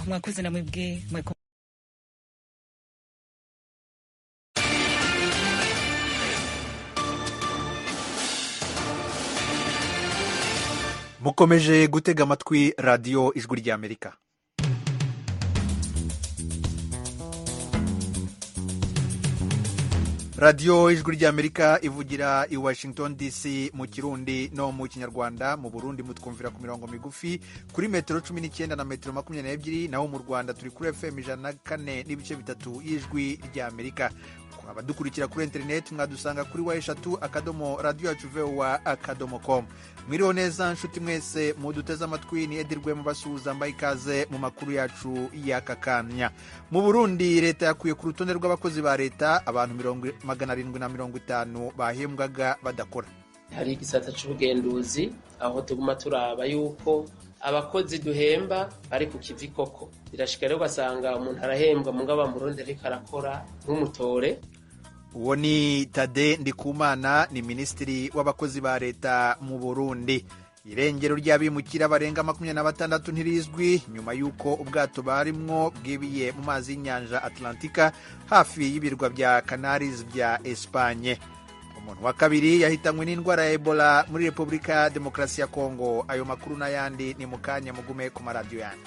Mwakoze na mwebwe. Mukomeje gutega amatwi Radiyo Ijwi ry'Amerika. Radiyo Ijwi ry'Amerika ivugira i Washington DC mu Kirundi no mu Kinyarwanda. Mu Burundi mutwumvira ku mirongo migufi kuri metero 19 na metero 22, naho mu Rwanda turi kuri FM 104.3 y'Ijwi ry'Amerika. Abadukurikira kuri interineti mwadusanga kuri w.radiyoyacuvoa.com. Mwiriho neza nshuti mwese muduteze amatwi, ni Edirwe mubasuhuza, mbaye ikaze mu makuru yacu y'aka kanya. Mu Burundi, leta yakuye ku rutonde rw'abakozi ba leta abantu 750 bahembwaga badakora. Hari igisata c'ubugenduzi aho tuguma turaba yuko abakozi duhemba bari ku kivi koko. Birashika rero ugasanga umuntu arahembwa mugabo murundi ariko arakora nk'umutore. Uwo ni Tade Ndikumana, ni minisitiri w'abakozi ba leta mu Burundi. Irengero ry'abimukira barenga 26 ntirizwi nyuma y'uko ubwato barimwo bwibiye mu mazi y'inyanja Atlantika hafi y'ibirwa bya Canaries bya Espanye. Umuntu wa kabiri yahitanywe n'indwara ya Ebola muri Repubulika Demokarasi ya Kongo. Ayo makuru n'ayandi ni mu kanya, mugume ku maradiyo yanyu.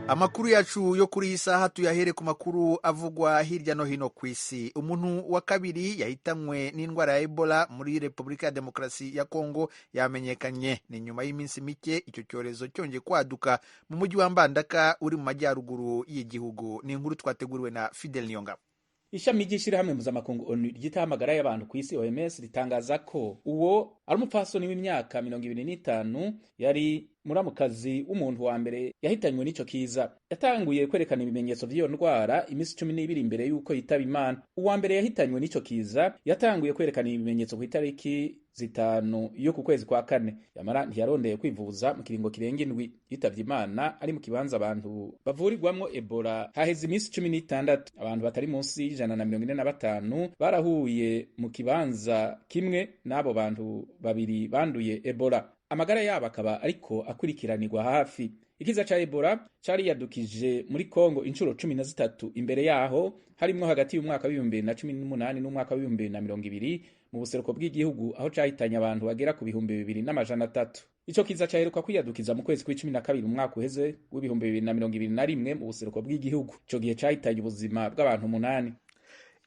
Amakuru yacu yo kuri iyi saha tuyahere ku makuru avugwa hirya no hino ku isi. Umuntu wa kabiri yahitanywe n'indwara ya Ebola muri Repubulika ya Demokarasi ya Kongo yamenyekanye. Ni nyuma y'iminsi mike icyo cyorezo cyongeye kwaduka mu mujyi wa Mbandaka uri mu majyaruguru y'igihugu. Ni inkuru twateguriwe na Fidel Niyongabo. Ishami ry'ishirahamwe mpuzamakungu ONU ryitaho amagara y'abantu ku isi OMS ritangaza ko uwo ari umupfasoni w'imyaka 25 yari muramukazi w'umuntu wa mbere yahitanywe n'ico kiza. Yatanguye kwerekana ibimenyetso vy'iyo ndwara iminsi 12 imbere y'uko yitaba Imana. Uwa mbere yahitanywe n'ico kiza yatanguye kwerekana ibimenyetso ku itariki 5 yo ku kwezi kwa kane, yamara ntiyarondeye kwivuza mu kiringo kirenga indwi. Yitavye Imana ari mu kibanza abantu bavurirwamwo Ebola haheze iminsi 16. Abantu batari munsi y'145 barahuye mu kibanza kimwe n'abo bantu babiri banduye Ebola, amagara yabo akaba ariko akurikiranirwa hafi. Ikiza ca Ebola cariyadukije muri Kongo inshuro 13 imbere yaho, harimwo hagati y'umwaka w'2018 n'umwaka w'2020 mu buseruko bw'igihugu, aho cahitanye abantu bagera ku 2300. Ico kiza caheruka kwiyadukiza mu kwezi kw'icumi na kabiri umwaka uheze w'2021 mu buseruko bw'igihugu. Ico gihe cahitanye ubuzima bw'abantu 8.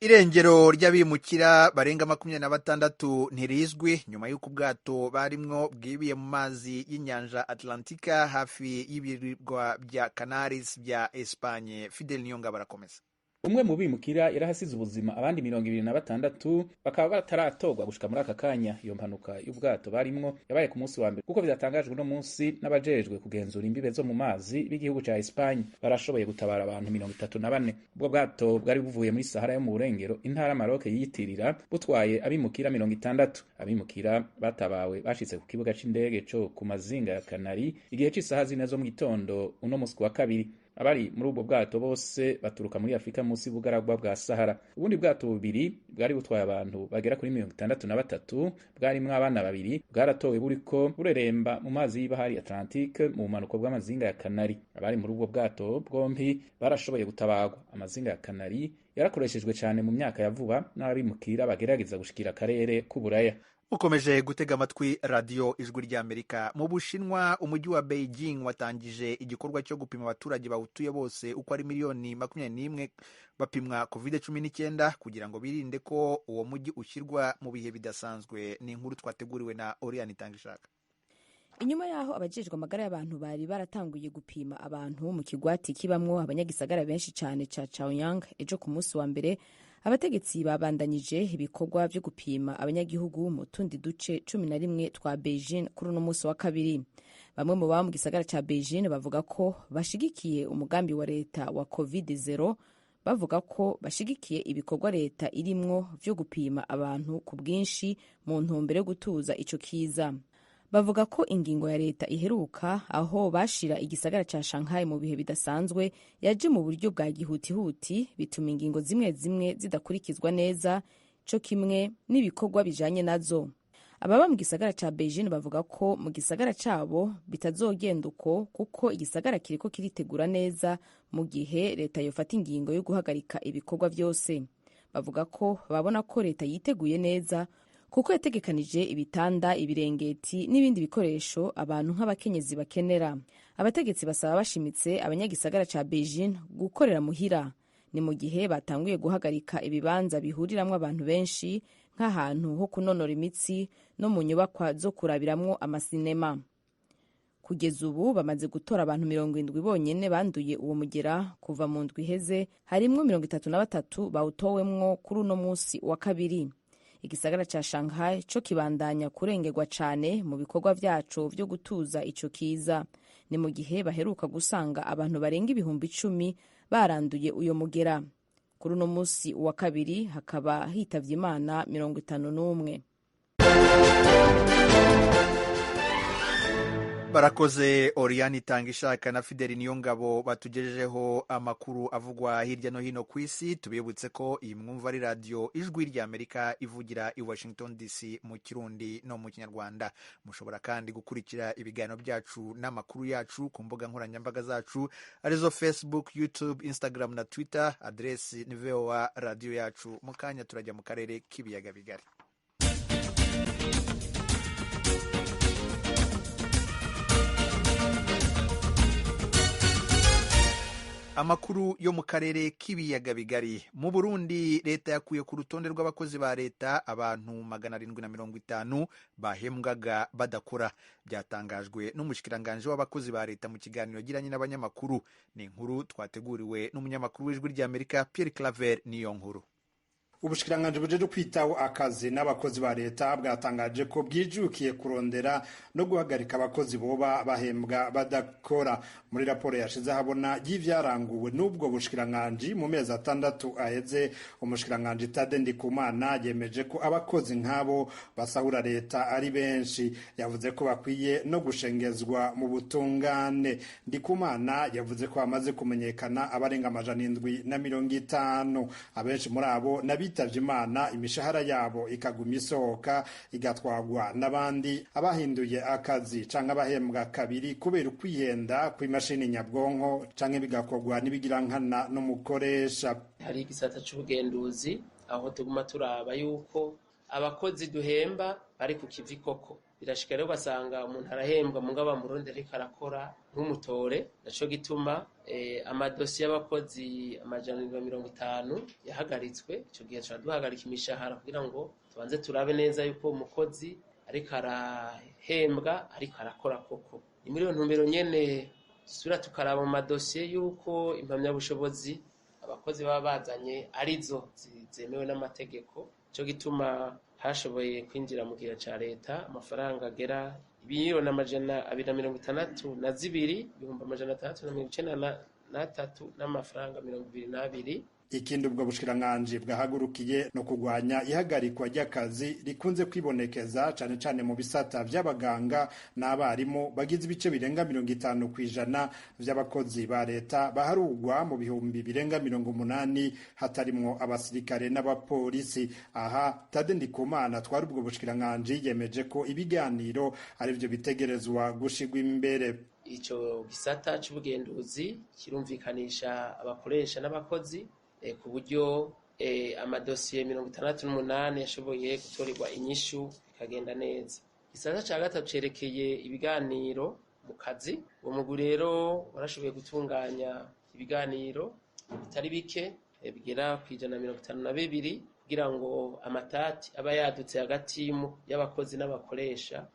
Irengero ry'abimukira barenga 26 ntirizwi nyuma y'uko ubwato barimwo bwibiye mu mazi y'inyanja Atlantika hafi y'ibirwa bya Canaries bya Espanye. Fidel Niyonga barakomeza. Umwe mu bimukira yarahasize ubuzima, abandi 26 bakaba bataratorwa gushika muri aka kanya. Iyo mpanuka y'ubwato barimwo yabaye ku munsi wa mbere, kuko vyatangajwe uno munsi n'abajejwe kugenzura imbibe zo mu mazi b'igihugu ca Espagne. Barashoboye gutabara abantu 34. Ubwo bwato bwari buvuye muri Sahara yo mu Burengero, intara Maroc yiyitirira, butwaye abimukira 60. Abimukira batabawe bashitse ku kibuga c'indege co ku mazinga ya Canary igihe c'isaha 4 zo mu gitondo uno munsi wa kabiri. Abari muri ubwo bwato bose baturuka muri Afurika munsi y'ubugaragwa bwa Sahara. Ubundi bwato bubiri bwari butwaye abantu bagera kuri 63, bwarimwo abana babiri, bwaratowe buriko bureremba mu mazi y'ibahari Atlantique mu bumanuko bw'amazinga ya Canary. Abari muri ubwo bwato bwompi barashoboye gutabagwa. Amazinga ya Canary yarakoreshejwe cyane mu myaka ya vuba n'abimukira bagerageza gushikira akarere k'Uburaya. Ukomeje gutega amatwi Radiyo Ijwi ry'Amerika. Mu Bushinwa, umujyi wa Beijing watangije igikorwa cyo gupima abaturage bawutuye bose uko ari miliyoni 21 bapimwa COVID-19 kugira ngo birinde ko uwo mujyi ushyirwa mu bihe bidasanzwe. Ni inkuru twateguriwe na Oriane Itangishaka. Inyuma yaho abajejwe amagara y'abantu bari baratanguye gupima abantu mu kigwati kibamwo abanyagisagara benshi cyane ca Chaoyang ejo ku munsi wa mbere, abategetsi babandanyije ibikorwa vyo gupima abanyagihugu mu tundi duce 11 twa Beijing kuri uno munsi wa kabiri. Bamwe mu baba mu gisagara ca Beijing bavuga ko bashigikiye umugambi wa leta wa COVID-0, bavuga ko bashigikiye ibikorwa leta irimwo vyo gupima abantu ku bwinshi mu ntumbero yo gutuza ico kiza. Bavuga ko ingingo ya leta iheruka aho bashira igisagara ca Shanghai mu bihe bidasanzwe yaje mu buryo bwa gihutihuti, bituma ingingo zimwe zimwe zidakurikizwa neza co kimwe n'ibikorwa bijanye nazo. Ababa mu gisagara ca Beijing bavuga ko mu gisagara cabo bitazogenda uko, kuko igisagara kiriko kiritegura neza mu gihe leta yofata ingingo yo guhagarika ibikorwa vyose. Bavuga ko babona ko leta yiteguye neza kuko yategekanije ibitanda, ibirengeti n'ibindi bikoresho abantu nk'abakenyezi bakenera. Abategetsi basaba bashimitse abanyagisagara ca Beijing gukorera muhira. Ni mu gihe batanguye guhagarika ibibanza bihuriramwo abantu benshi nk'ahantu ho kunonora imitsi no mu nyubakwa zo kurabiramwo amasinema. Kugeza ubu bamaze gutora abantu 70 bonyene banduye uwo mugera kuva mu ndwi iheze, harimwo 33 bawutowemwo kuri uno musi wa kabiri. Igisagara ca Shanghai co kibandanya kurengerwa cane mu bikorwa vyaco vyo gutuza ico kiza. Ni mu gihe baheruka gusanga abantu barenga 10,000 baranduye uyo mugera. Kuri uno musi wa kabiri hakaba hitavye Imana 51. Barakoze Oriane Itangishaka na Fideli Niyongabo batugejejeho amakuru avugwa hirya no hino ku isi. Tubibutse ko iyi mwumva ari radiyo Ijwi ry'Amerika ivugira i Washington DC mu Kirundi no mu Kinyarwanda. Mushobora kandi gukurikira ibiganiro byacu n'amakuru yacu ku mbuga nkoranyambaga zacu arizo Facebook, YouTube, Instagram na Twitter. Aderesi ni VOA radiyo yacu. Mu kanya turajya mu karere k'ibiyaga bigari. Amakuru yo mu karere k'ibiyaga bigari. Mu Burundi, leta yakuye ku rutonde rw'abakozi ba leta abantu 750 bahembwaga badakora. Byatangajwe n'umushikiranganje w'abakozi ba leta mu kiganiro yagiranye n'abanyamakuru. Ni inkuru twateguriwe n'umunyamakuru w'Ijwi ry'Amerika Pierre Claver niyo nkuru. Ubushikiranganji bujeje kwitaho akazi n'abakozi ba leta bwatangaje ko bwijukiye kurondera no guhagarika abakozi boba bahembwa badakora. Muri raporo yashize ahabona y'ivyaranguwe n'ubwo bushikiranganji mu mezi 6 aheze, umushikiranganji Tade Ndikumana yemeje ko abakozi nk'abo basahura leta ari benshi. Yavuze ko bakwiye no gushengezwa mu butungane. Ndikumana yavuze ko bamaze kumenyekana abarenga 750, abenshi muri abo bitavye Imana, imishahara yabo ikaguma isohoka igatwagwa n'abandi, abahinduye akazi canke abahembwa kabiri kubera ukwihenda kw'imashini nyabwonko canke bigakorwa n'ibigirankana n'umukoresha. Hari igisata c'ubugenduzi aho tuguma turaba yuko abakozi duhemba bari ku kivi koko. Birashika rero ugasanga umuntu arahembwa mugabo amurundi ariko arakora nk'umutore. Naco gituma amadosiye y'abakozi 750 yahagaritswe. Ico gihe tuca duhagarika imishahara kugira ngo tubanze turabe neza yuko umukozi ariko arahembwa ariko arakora koko. Ni muri iyo ntumbero nyene dusubira tukaraba mu madosiye yuko impamyabushobozi abakozi baba bazanye arizo zemewe n'amategeko. Nico gituma hashoboye kwinjira mu kigega ca leta amafaranga agera 262,693,693 n'amafaranga 22. Ikindi ubwo bushikiranganji bwahagurukiye no kugwanya ihagarikwa ry'akazi rikunze kwibonekeza cane cane mu bisata vy'abaganga n'abarimu bagize ibice birenga 50% vy'abakozi ba leta baharugwa mu bihumbi birenga 80, hatarimwo abasirikare n'abapolisi. Aha Tade Ndikumana twari ubwo bushikiranganji yemeje ko ibiganiro arivyo bitegerezwa gushigwa imbere. Ico gisata c'ubugenduzi kirumvikanisha abakoresha n'abakozi ku buryo amadosiye 68 yashoboye gutorerwa inyishu bikagenda neza. Igisata ca gatatu cerekeye ibiganiro mu kazi. Uwo mugwi rero warashoboye gutunganya ibiganiro bitari bike bigera ku 152 kugira ngo amatati aba yadutse hagati y'abakozi n'abakoresha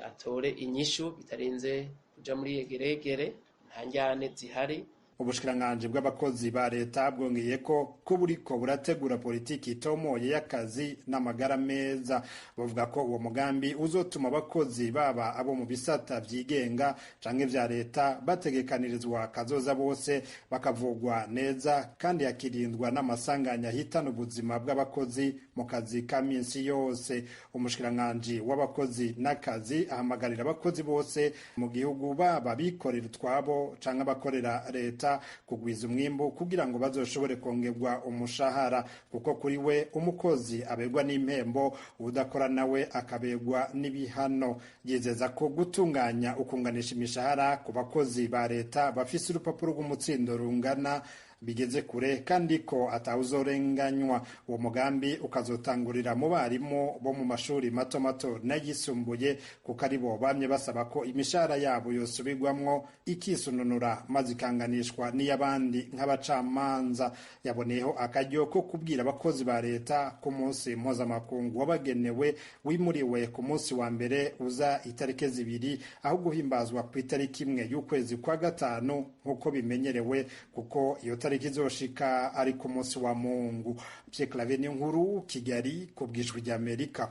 atore inyishu bitarinze kuja muri yegeregere, nta njyane zihari. Ubushikiranganji bw'abakozi ba leta bwongeye ko buriko burategura politiki itomoye y'akazi n'amagara meza. Bavuga ko uwo mugambi uzotuma abakozi baba abo mu bisata vyigenga canke vya leta bategekanirizwa kazoza bose, bakavugwa neza kandi hakirindwa n'amasanganya ahitana ubuzima bw'abakozi mu kazi ka minsi yose. Umushikiranganji w'abakozi n'akazi ahamagarira abakozi bose mu gihugu, baba bikorera utwabo canke abakorera leta, leta kugwiza umwimbu kugira ngo bazoshobore kongerwa umushahara, kuko kuri we umukozi aberwa n'impembo, udakora nawe akaberwa n'ibihano. Yizeza ko gutunganya ukunganisha imishahara ku bakozi ba leta bafise urupapuro rw'umutsindo rungana bigeze kure, kandi ko atawuzorenganywa. Uwo mugambi ukazotangurira mu barimu bo mu mashuri mato mato n'ayisumbuye, kuko ari bo bamye basaba ko imishahara yabo yosubirwamwo ikisununura maze ikanganishwa n'iy'abandi nk'abacamanza. Yaboneyeho akaryo ko kubwira abakozi ba leta ko umunsi mpuzamakungu wabagenewe wimuriwe ku munsi wa mbere uza itariki 2, aho guhimbazwa ku itariki 1 y'ukwezi kwa 5 nk'uko bimenyerewe, kuko iyo tariki izoshika ari ku munsi wa Mungu. Pierre Claver Niyonkuru, Kigali, ku bw'Ijwi ry'Amerika.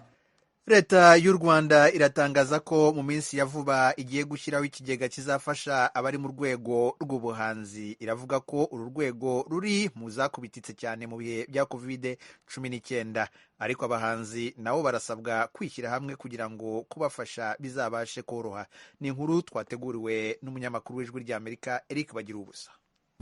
Leta y'u Rwanda iratangaza ko mu minsi ya vuba igiye gushyiraho ikigega kizafasha abari mu rwego rw'ubuhanzi. Iravuga ko uru rwego ruri mu zakubititse cyane mu bihe bya COVID-19, ariko abahanzi nabo barasabwa kwishyira hamwe kugira ngo kubafasha bizabashe koroha. Ni inkuru twateguriwe n'umunyamakuru w'Ijwi ry'Amerika Eric Bagirubusa.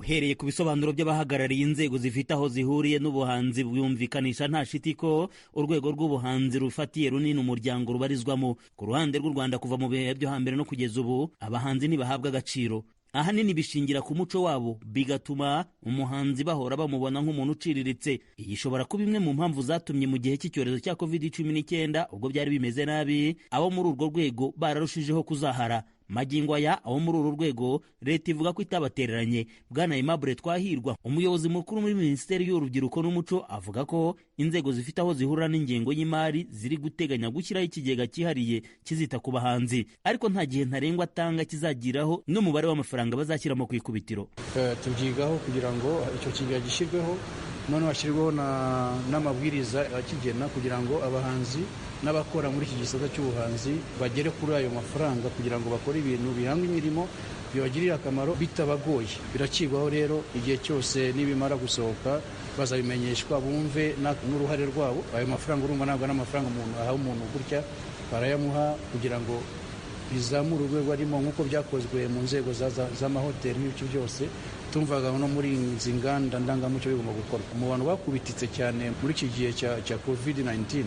Uhereye ku bisobanuro by'abahagarariye inzego zifite aho zihuriye n'ubuhanzi, bwumvikanisha nta shiti ko urwego rw'ubuhanzi rufatiye runini umuryango rubarizwamo. Ku ruhande rw'u Rwanda, kuva mu bihe byo hambere no kugeza ubu, abahanzi ntibahabwa agaciro. Ahanini bishingira ku muco wabo, bigatuma umuhanzi bahora bamubona nk'umuntu uciriritse. Iyi ishobora kuba imwe mu mpamvu zatumye mu gihe cy'icyorezo cya COVID-19, ubwo byari bimeze nabi, abo muri urwo rwego bararushijeho kuzahara. Magingo aya, abo muri uru rwego leta ivuga ko itabatereranye. Bwana Aimable Twahirwa, umuyobozi mukuru muri Minisiteri y'Urubyiruko n'Umuco, avuga ko inzego zifite aho zihurira n'ingengo y'imari ziri guteganya gushyiraho ikigega cyihariye kizita ku bahanzi, ariko nta gihe ntarengwa atanga kizagiraho n'umubare w'amafaranga bazashyiramo ku ikubitiro. Tubyigaho kugira ngo icyo kigega gishyirweho, noneho hashyirweho n'amabwiriza akigena kugira ngo abahanzi n'abakora muri iki gisata cy'ubuhanzi bagere kuri ayo mafaranga, kugira ngo bakore ibintu bihanga imirimo bibagirira akamaro bitabagoye. Birakigwaho rero igihe cyose, nibimara gusohoka bazabimenyeshwa, bumve n'uruhare rwabo. Ayo mafaranga urumva ntabwo ari amafaranga umuntu aha umuntu gutya, barayamuha kugira ngo bizamure urwego arimo, nk'uko byakozwe mu nzego z'amahoteli n'ibice byose. Tumvaga no muri izi nganda ndangamuco bigomba gukorwa. Mu bantu bakubititse cyane muri iki gihe cya COVID-19,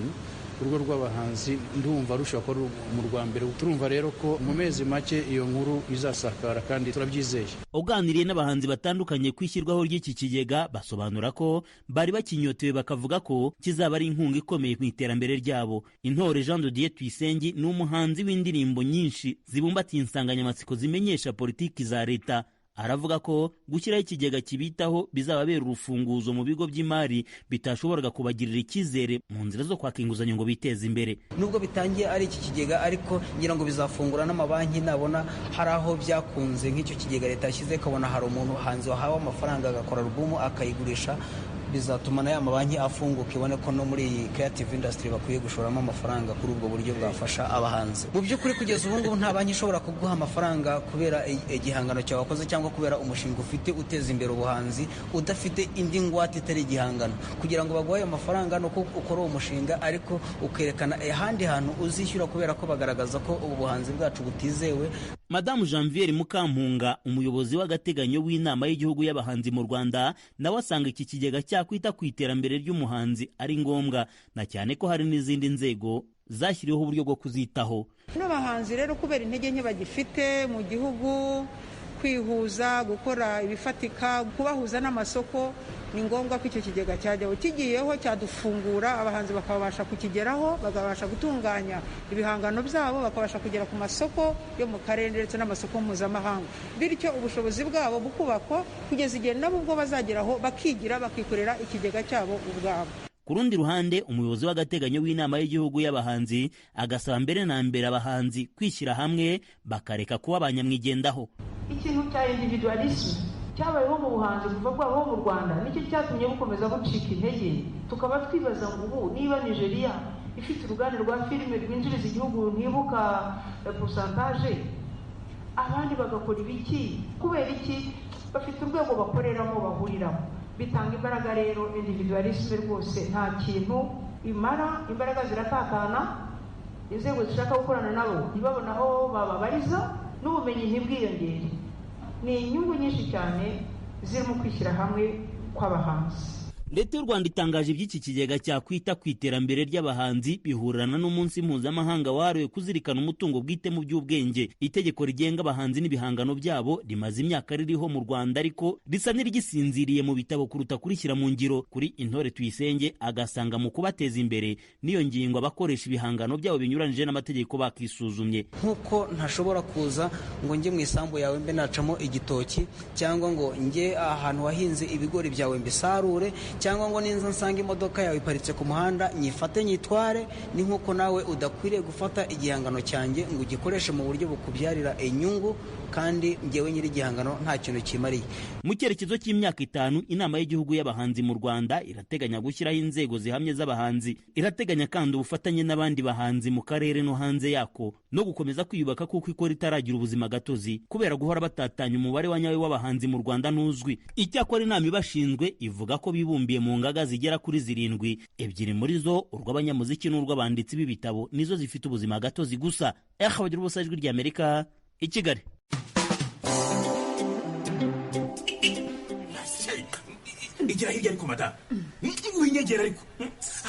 urwo rw'abahanzi ndumva rushobora kuba mu rwa mbere. Turumva rero ko mu mezi make iyo nkuru izasakara kandi turabyizeye. Uganiriye n'abahanzi batandukanye ku ishyirwaho ry'iki kigega, basobanura ko bari bakinyotewe, bakavuga ko kizaba ari inkunga ikomeye mu iterambere ryabo. Intore Jean de Dieu Tuyisenge ni umuhanzi w'indirimbo nyinshi zibumbatiye insanganyamatsiko zimenyesha politiki za leta. Aravuga ko gushyiraho ikigega kibitaho bizababera urufunguzo mu bigo by'imari bitashoboraga kubagirira icyizere mu nzira zo kwaka inguzanyo ngo biteze imbere. Nubwo bitangiye ari iki kigega, ariko ngira ngo bizafungura n'amabanki nabona hari aho byakunze, nk'icyo kigega leta yashyize, ikabona hari umuntu hanze wahawe amafaranga agakora alubumu akayigurisha, bizatuma na ya mabanki afunguka, ibone ko no muri iyi creative industry bakwiye gushoramo amafaranga kuri ubwo buryo bwafasha abahanzi. Mu by'ukuri kugeza ubu ngubu nta banki ishobora kuguha amafaranga kubera igihangano cyawe wakoze cyangwa kubera umushinga ufite uteza imbere ubuhanzi, udafite indi ngwate itari igihangano. Kugira ngo baguhe ayo mafaranga ni uko ukora uwo mushinga, ariko ukerekana ahandi hantu uzishyura, kubera ko bagaragaza ko ubu buhanzi bwacu butizewe. Madamu Janviere Mukampunga, umuyobozi w'agateganyo w'inama y'igihugu y'abahanzi mu Rwanda, nawe asanga iki kigega cyakwita ku iterambere ry'umuhanzi ari ngombwa, na cyane ko hari n'izindi nzego zashyiriweho uburyo bwo kuzitaho. N'abahanzi rero kubera intege nke bagifite mu gihugu, kwihuza, gukora ibifatika, kubahuza n'amasoko, ni ngombwa ko icyo kigega cyajyaho. Kigiyeho cyadufungura, abahanzi bakabasha kukigeraho, bakabasha gutunganya ibihangano byabo, bakabasha kugera ku masoko yo mu karere ndetse n'amasoko mpuzamahanga, bityo ubushobozi bwabo bukubakwa kugeza igihe nabo ubwo bazageraho bakigira, bakikorera ikigega cyabo ubwabo. Ku rundi ruhande, umuyobozi w'agateganyo w'inama y'igihugu y'abahanzi agasaba mbere na mbere abahanzi kwishyira hamwe bakareka kuba abanyamwigendaho. Ikintu cya individualism cyabayeho mu buhanzi kuva bwabaho mu Rwanda, nicyo cyatumye bukomeza bucika intege. Tukaba twibaza ngo ubu niba Nigeria ifite uruganda rwa filime rwinjiriza igihugu ntibuka pourcentage, abandi bagakora ibiki? Kubera iki? Bafite urwego bakoreramo, bahuriramo, bitanga imbaraga. Rero individualisme rwose nta kintu imara, imbaraga ziratakana, inzego zishaka gukorana nabo ntibabona aho bababariza, n'ubumenyi ntibwiyongere. Ni inyungu nyinshi cyane zirimo kwishyira hamwe kw'abahanzi. Leta y'u Rwanda itangaje iby'iki kigega cyakwita ku iterambere ry'abahanzi bihurana n'umunsi mpuzamahanga wahariwe kuzirikana umutungo bwite mu by'ubwenge. Itegeko rigenga abahanzi n'ibihangano byabo rimaze imyaka ririho mu Rwanda, ariko risa n'irigisinziriye mu bitabo kuruta kurishyira mu ngiro. Kuri Intore Tuyisenge agasanga mu kubateza imbere n'iyo ngingo abakoresha ibihangano byabo binyuranije n'amategeko bakisuzumye. Nk'uko ntashobora kuza ngo njye mu isambu yawe mbe nacamo igitoki, cyangwa ngo njye ahantu wahinze ibigori byawe mbisarure, cyangwa ngo ninza nsanga imodoka yawe iparitse ku muhanda nyifate nyitware, ni nk'uko nawe udakwiriye gufata igihangano cyanjye ngo ugikoreshe mu buryo bukubyarira inyungu, kandi njyewe nyiri igihangano nta kintu kimariye. Mu cyerekezo cy'imyaka 5, inama y'igihugu y'abahanzi mu Rwanda irateganya gushyiraho inzego zihamye z'abahanzi. Irateganya kandi ubufatanye n'abandi bahanzi mu karere no hanze yako, no gukomeza kwiyubaka kuko ikora itaragira ubuzima gatozi kubera guhora batatanya umubare wa nyawe w'abahanzi mu Rwanda ntuzwi. Icyakora inama ibashinzwe ivuga ko bibumbiye mu ngaga zigera kuri 7, 2 muri zo urw'abanyamuziki n'urw'abanditsi b'ibitabo nizo zifite ubuzima gatozi gusa. Bagira ubusa, Ijwi ry'Amerika i Kigali. Igira hirya ariko madamu winyegera, ariko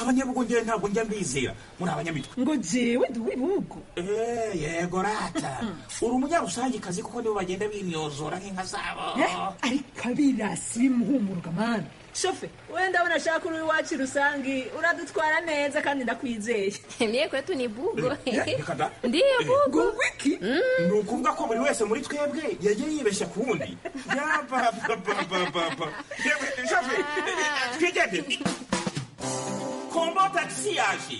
abanyabugongera ntabwo njya mbizera muri abanyamitwe. Ngo jewe ndi uw'ibihugu. Yego rata uri umunyarusangikazi kuko nibo bagenda bimyozora nk'inka zabo. Ariko abirasi bimuhumuruka mana shofe, wenda ndabona ashaka uri iwacu rusangi uradutwara neza kandi ndakwizeye. Mie kwetu ni bugo. Ndiyo bugo. Wiki ni ukuvuga ko buri wese muri twebwe yagiye yibeshya ku wundi. Yabababababa shofe, twigende. Kombo Taxi yaje.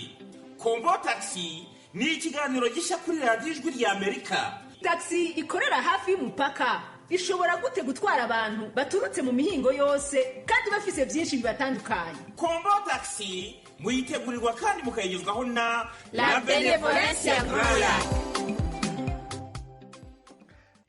Kombo Taxi ni ikiganiro gishya kuri radiyo Ijwi rya Amerika. Taxi ikorera hafi y'umupaka ishobora gute gutwara abantu baturutse mu mihingo yose kandi bafise byinshi bibatandukanye? Kombo Taxi muyitegurirwa kandi mukayigezwaho na La Benevolencia Royal.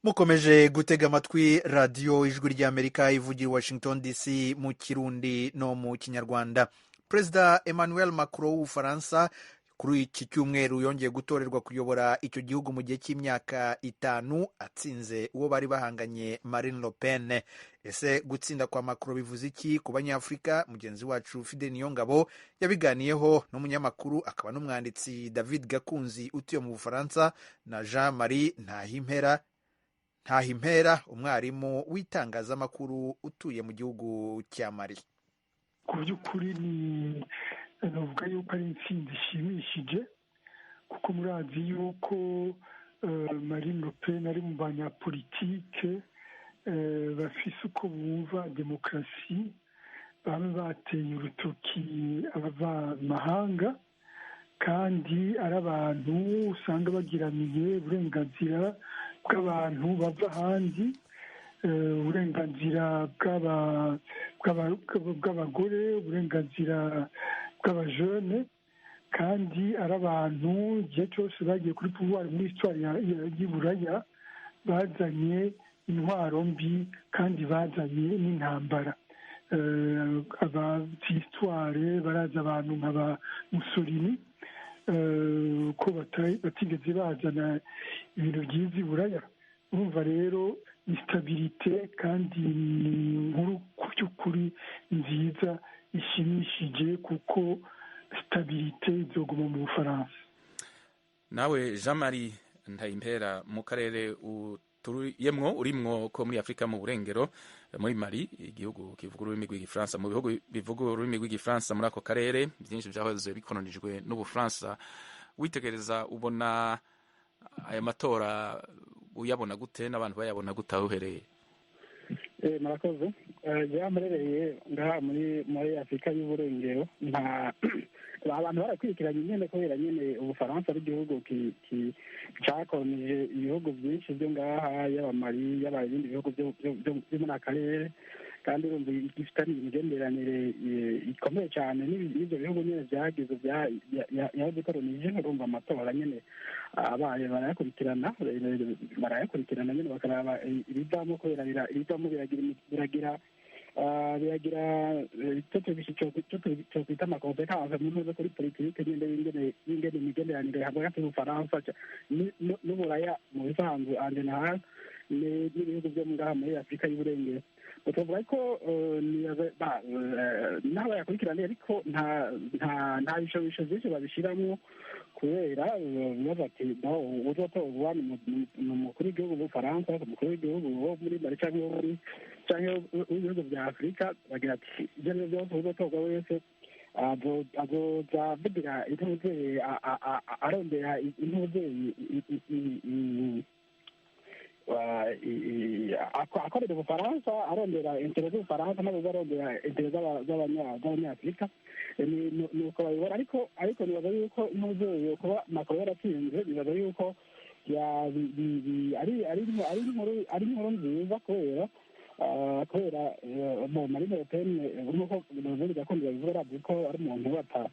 Mukomeje gutega amatwi radiyo Ijwi ry'Amerika ivugira Washington DC mu Kirundi no mu Kinyarwanda. Perezida Emmanuel Macron w'Ubufaransa kuri iki cyumweru yongeye gutorerwa kuyobora icyo gihugu mu gihe cy'imyaka 5, atsinze uwo bari bahanganye Marine Le Pen. Ese gutsinda kwa Macron bivuze iki ku Banyafurika? Mugenzi wacu Fidel Niyongabo yabiganiyeho n'umunyamakuru akaba n'umwanditsi David Gakunzi utuye mu Bufaransa na Jean Marie Ntahimpera umwarimu w'itangazamakuru utuye mu gihugu cya Mali. Ku by'ukuri ni navuga yuko ari intsinzi ishimishije, kuko murazi yuko Marine Le Pen ari mu banyapolitike bafise uko bumva demokarasi, baba bateye urutoki abavamahanga, kandi ari abantu usanga bagiraniye uburenganzira bw'abantu bava ahandi, uburenganzira bw'abagore, uburenganzira bw'abajene, kandi ari abantu igihe cyose bagiye kuri pouvoir muri histoire y'Iburaya bazanye intwaro mbi kandi bazanye n'intambara. Abazi histoire barazi abantu nka ba Mussolini ko batigeze bazana ibintu byiza Iburaya. Urumva rero ni stabilite kandi ni inkuru ku by'ukuri nziza ishimishije, kuko stabilite izoguma mu Bufaransa. Nawe Jean Marie Ntayimpera, mu karere uturuyemwo urimwo ko muri Afrika mu burengero, muri Mali, igihugu kivuga ururimi rw'igifaransa, mu bihugu bivuga ururimi rw'igifaransa muri ako karere byinshi byahoze bikolonijwe n'Ubufaransa, witegereza ubona aya matora uyabona gute n'abantu bayabona gute aho uhereye? Murakoze. Murereye ngaha muri Afurika y'Uburengero, nta abantu barakurikiranye nyine kubera nyine Ubufaransa ari igihugu cyakolonije ibihugu byinshi byo ngaha, yaba Mali, yaba ibindi bihugu byo muri aka karere, kandi urumva gifitanye imigenderanire ikomeye cyane n'ibyo bihugu nyine byagize yabikolonije. Urumva amatora nyine abaye barayakurikirana nyine bakaraba ibivamo, kubera ibivamo biragira icyo twita amakonsekanse mu ntuze kuri politike nyine y'ingene imigenderanire hagati y'Ubufaransa n'Uburaya mu bisanzwe en general n'ibihugu byo ngaha muri Afurika y'Uburengero. Tuvuga ko n'aho bayakurikirana, ariko nta bishobisho byinshi babishyiramo, kubera bibaza ati uzotorwa ni umukuru w'igihugu w'Ubufaransa, umukuru w'igihugu wo muri Mali cyangwa w'ibihugu bya Afurika. Bagira ati ibyo ari byo byose, uzotorwa wese azoza avugira intuzeye, arondera intuzeye, akorera Ubufaransa, arondera intérêts z'Ubufaransa, ntabwo arondera intérêts z'Abanyafurika. Ni uko babibona. Ariko nibaza yuko ntuzeye kuba Macron yaratsinze, nibaza yuko ari inkuru nziza, kubera Marine Le Pen, nk'uko ubundi gakondo babivuga, arazi ko ari umuntu bata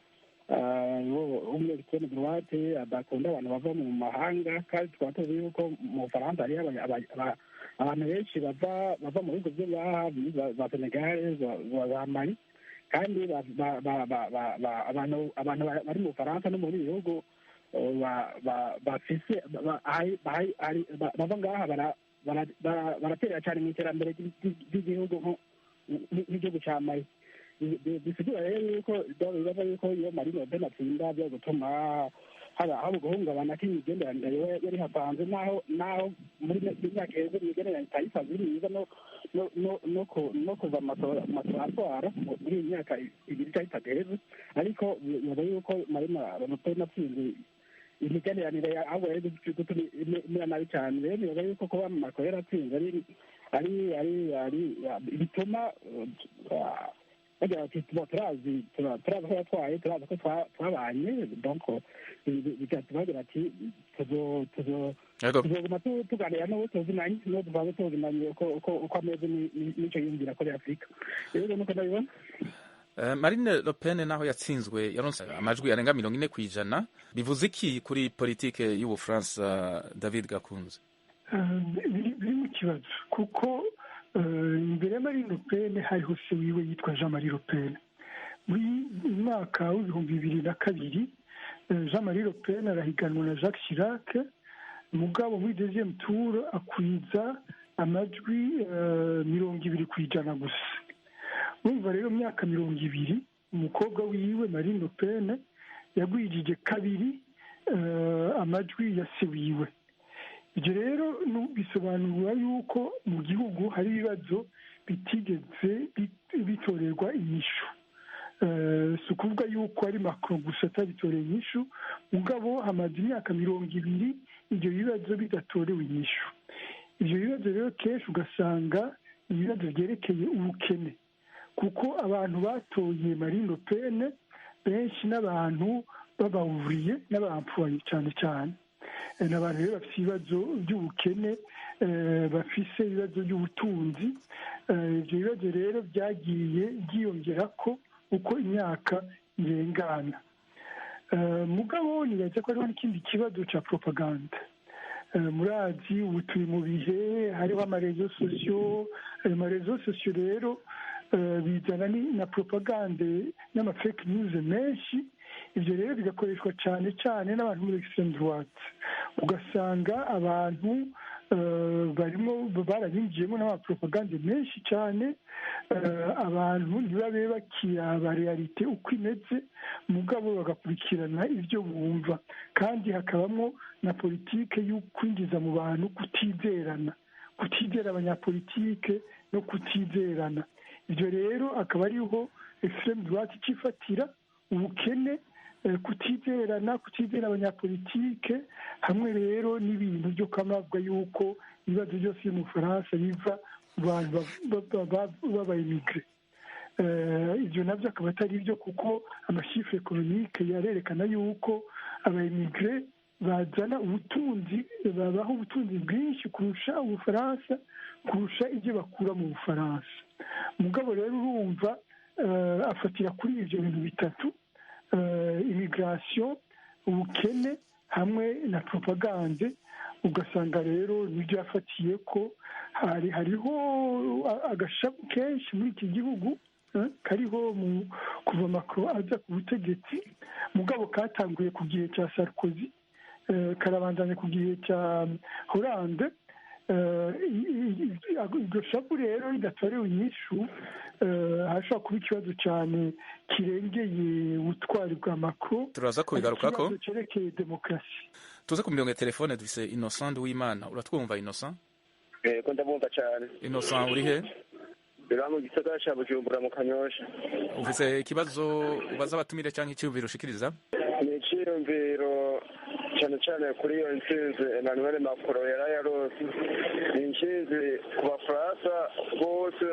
w'umu extrême droite, adakunda abantu bava mu mahanga. Kandi tukaba tuzi yuko mu Bufaransa hariho abantu benshi bava mu bihugu byo ngaha, za Senegal, za Mali, kandi abantu bari mu Bufaransa no mu bindi bihugu bafise bava ngaha baraterera cyane mu iterambere ry'igihugu, nk'igihugu cya Mali. Bisigura rero yuko bibaza yuko iyo Marine Le Pen atsinda, byo gutuma haba guhungabana k'imigenderanire yari hasanzwe, naho muri myaka iheze imigenderanire itari isanzwe iri myiza, no kuva amatora atwara muri iyi myaka 2 cyangwa 3 iheze. Ariko bibaza yuko Marine Le Pen atsinze, imigenderanire ahubwo yari gutuma imera nabi cyane. Rero nibaza yuko kuba Macron yaratsinze ari bituma bagira bati turazi ko yatwaye, turazi ko twabanye, donc bigatuma bagira ati tuzoguma tuganira n'uwo tuzinanye, n'uwo dusanzwe tuzinanye, uko ameze n'icyo yiyumvira kuri Afurika. Rero nuko ndabibona. Marine Le Pen naho yatsinzwe, yaronse amajwi arenga 40%. Bivuze iki kuri politike y'Ubufaransa, David Gakunze? Biri mu kibazo, kuko imbere ya Marine Le Pen hariho se wiwe yitwa Jean-Marie Le Pen. Muri mwaka w'2002, Jean-Marie Le Pen arahiganwa na Jacques Chirac, mugabo muri deuxième tour akwiza amajwi 20% gusa. Urumva rero, myaka 20, umukobwa wiwe Marine Le Pen yagwijije kabiri amajwi ya se wiwe. Ibyo rero bisobanura yuko mu gihugu hari ibibazo bitigeze bitorerwa inyishu. Si ukuvuga yuko ari Macron gusa atabitoreye inyishu, mugabo hamaze imyaka 20 ibyo bibazo bidatorewe inyishu. Ibyo bibazo rero kenshi ugasanga ibibazo byerekeye ubukene, kuko abantu batoye Marine Le Pen benshi n'abantu b'abawuriye n'aba employés cyane cyane. Ni abantu rero bafite ibibazo by'ubukene, bafise ibibazo by'ubutunzi. Ibyo bibazo rero byagiye byiyongera ko uko imyaka irengana. Mugabo nibaza ko hariho n'ikindi kibazo cya propagande. Murazi ubu turi mu bihe hariho ama réseaux sociaux. Ayo ma réseaux sociaux rero bizana na propagande n'ama fake news menshi. Ibyo rero bigakoreshwa cyane cyane n'abantu muri extrême droite, ugasanga abantu barimo barabinjiyemo n'amapropagande menshi cyane. Abantu ntibabe bakiraba réalité uko imeze, mugabo bagakurikirana ibyo bumva. Kandi hakabamo na politike yo kwinjiza mu bantu kutizerana, kutizera abanyapolitike no kutizerana. Ibyo rero akaba ariho extrême droite icifatira ubukene, kutizerana, kutizera abanyapolitike, hamwe rero n'ibintu byo kwamabwa yuko ibibazo byose byo mu Bufaransa biva mu bantu b'aba immigrés. Ibyo nabyo akaba atari byo, kuko ama chiffres économiques yarerekana yuko aba immigrés bazana ubutunzi, babaha ubutunzi bwinshi kurusha Ubufaransa, kurusha ibyo bakura mu Bufaransa. Mugabo rero urumva afatira kuri ibyo bintu bitatu: immigration, ubukene hamwe na propagande. Ugasanga rero nibyo yafatiye ko hariho agashavu kenshi muri iki gihugu kariho kuva Macron aza ku butegetsi, mugabo katanguye ku gihe cya Sarkozy, karabandanya ku gihe cya Hollande. Iryo shavu rero ridatorewe inyishu, hashobora kuba ikibazo cyane kirengeye ubutwari bwa Macron. Turaza kubigarukako. Ikibazo cyerekeye demokarasi. Tuze ku mirongo ya telefone, dufise Innocent Uwimana. Uratwumva, Innocent? Yego, ndabumva cyane. Innocent, uri he? Bira mu gisagara ca Bujumbura, mu Kanyosha. Ufise ikibazo ubaza abatumire canke iciyumviro ushikiriza? Ni iciyumviro, cyane cyane kuri iyo ntsinzi Emmanuel Macron yarayaronse. Ni intsinzi ku Bafaransa bose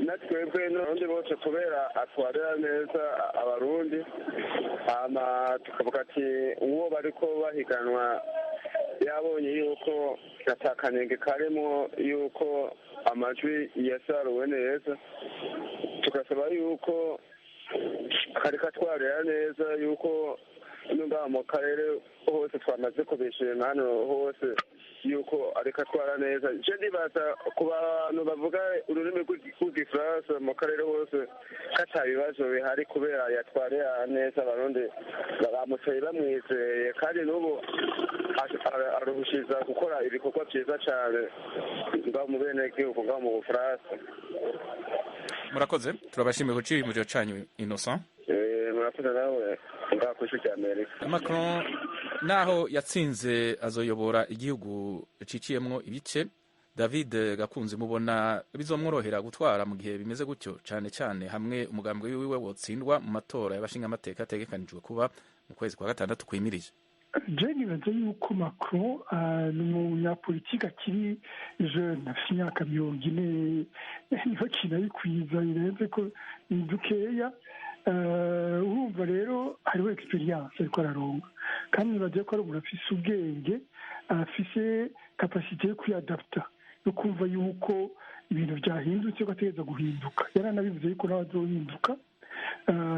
na twebwe n'abarundi bose, kubera atwarira neza Abarundi. Hama tukavuga ati uwo bariko bahiganwa yabonye yuko atakanenge karimo, yuko amajwi yasaruwe neza. Tugasaba yuko kareka atwarira neza, yuko ngaha mu karere hose twamaze kubishima, hano hose yuko ariko atwara neza. Je ndibaza ku bantu bavuga ururimi rw'Igifaransa mu karere hose ko ata bibazo bihari, kubera yatwarira neza Abarundi bamutoye bamwizeye, kandi n'ubu aruhushiza gukora ibikorwa vyiza cane ngaho mu benegihugu, ngaho mu Bufaransa. Murakoze, turabashimiye ku ciyumviro canyu, Innocent. Murakoze nawe ngaho kw'Ijwi rya Amerika. Macron naho yatsinze, azoyobora igihugu ciciyemwo ibice. David Gakunzi, mubona bizomworohera gutwara mu gihe bimeze gutyo, cane cane hamwe umugambi wiwe wotsindwa mu matora y'abashingamateka ategekanijwe kuba mu kwezi kwa gatandatu kwimirije? Je nibaza yuko Macron ni umunyapolitike akiri jeune, afite imyaka 40, niho kinayikwiza birenze ko ni dukeya. Urumva rero hariho experience ariko araronka, kandi nibaza ko ari umuntu afise ubwenge, afise capacité yo kwiyadapta, yo kumva yuko ibintu byahindutse, ko ategereza guhinduka. Yaranabivuze yuko nawe azohinduka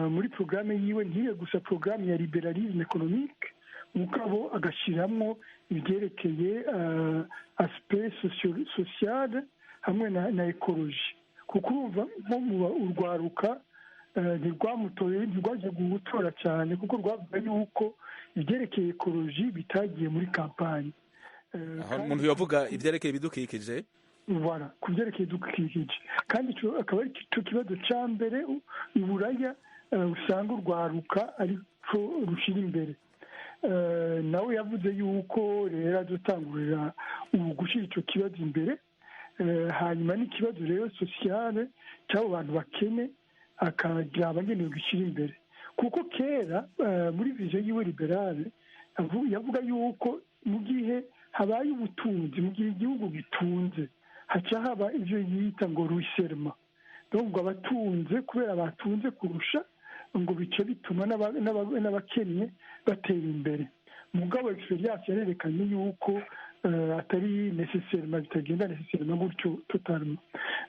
muri porogaramu yiwe, ntibe gusa porogaramu ya liberalisme économique, mugabo agashyiramo ibyerekeye aspect sociale hamwe na écologie, kuko urumva nko mu urwaruka ntirwamutoye, ntirwagiye gutora cyane, kuko rwavuga yuko ibyerekeye écologie bitagiye muri kampanye. Aho umuntu yavuga ibyerekeye ibidukikije. Voilà, ku byerekeye ibidukikije, kandi ico akaba ari cyo kibazo ca mbere i Buraya usanga urwaruka ariko rushira imbere. Nawe yavuze yuko rero azotangurira ubu gushyira ico kibazo imbere, hanyuma n'ikibazo rero sociale cy'abo bantu bakene akagira abagenewe gushyira imbere, kuko kera muri vision yiwe liberale yavuga yuko mu gihe habaye ubutunzi, mu gihe igihugu gitunze, haca haba ibyo yita ngo ruissellement, donc ngo abatunze kubera batunze kurusha, ngo bice bituma n'abakennye batera imbere. Mugabo experience yarerekanye yuko atari nécessairement, bitagenda nécessairement gutyo totalement.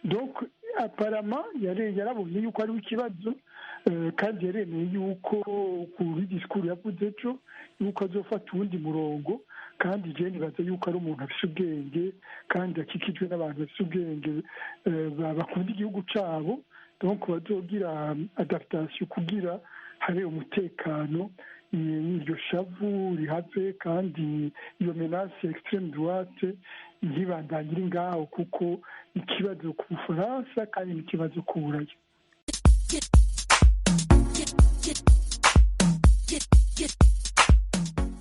Donc apparemment yarabonye yuko hariho ikibazo, kandi yaremeye yuko kuri discours yavuze ejo yuko azofata uwundi murongo. Kandi je nibaza yuko ari umuntu afise ubwenge, kandi akikijwe n'abantu bafise ubwenge, bakunda igihugu cabo, donc bazogira adaptation kugira habe umutekano, iryo shavu rihave, kandi iyo menace extrême droite ntibandanye iri ngaho, kuko ikibazo ku Bufaransa kandi n'ikibazo ku Buraya.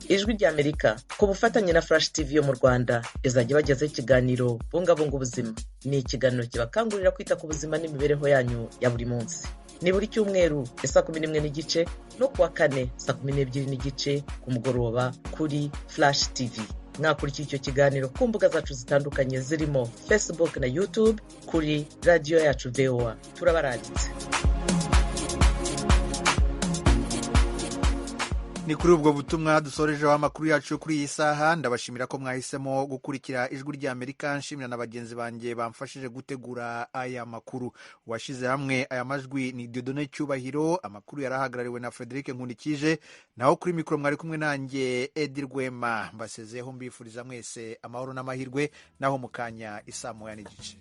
Ijwi ry'Amerika ku bufatanye na Flash TV yo mu Rwanda izajya ibagezaho ikiganiro Bungabunga Ubuzima. Ni ikiganiro kibakangurira kwita ku buzima n'imibereho yanyu ya buri munsi. Ni buri cyumweru ya saa 11:30 no kuwa kane saa 12:30 ku mugoroba kuri Flash TV. Mwakurikira icyo kiganiro ku mbuga zacu zitandukanye zirimo Facebook na YouTube kuri radiyo yacu VOA. Turabaranditse. Ni kuri ubwo butumwa dusorejeho amakuru yacu kuri iyi saha. Ndabashimira ko mwahisemo gukurikira Ijwi ry'Amerika, nshimira na bagenzi banjye bamfashije gutegura aya makuru. Uwashyize hamwe aya majwi ni Dieudonne Cyubahiro. Amakuru yarahagarariwe na Frederic Nkundikije, naho kuri mikoro mwari kumwe nanjye Edi Rwema. Mbasezeho mbifuriza mwese amahoro n'amahirwe, naho mu kanya isaa 1:30.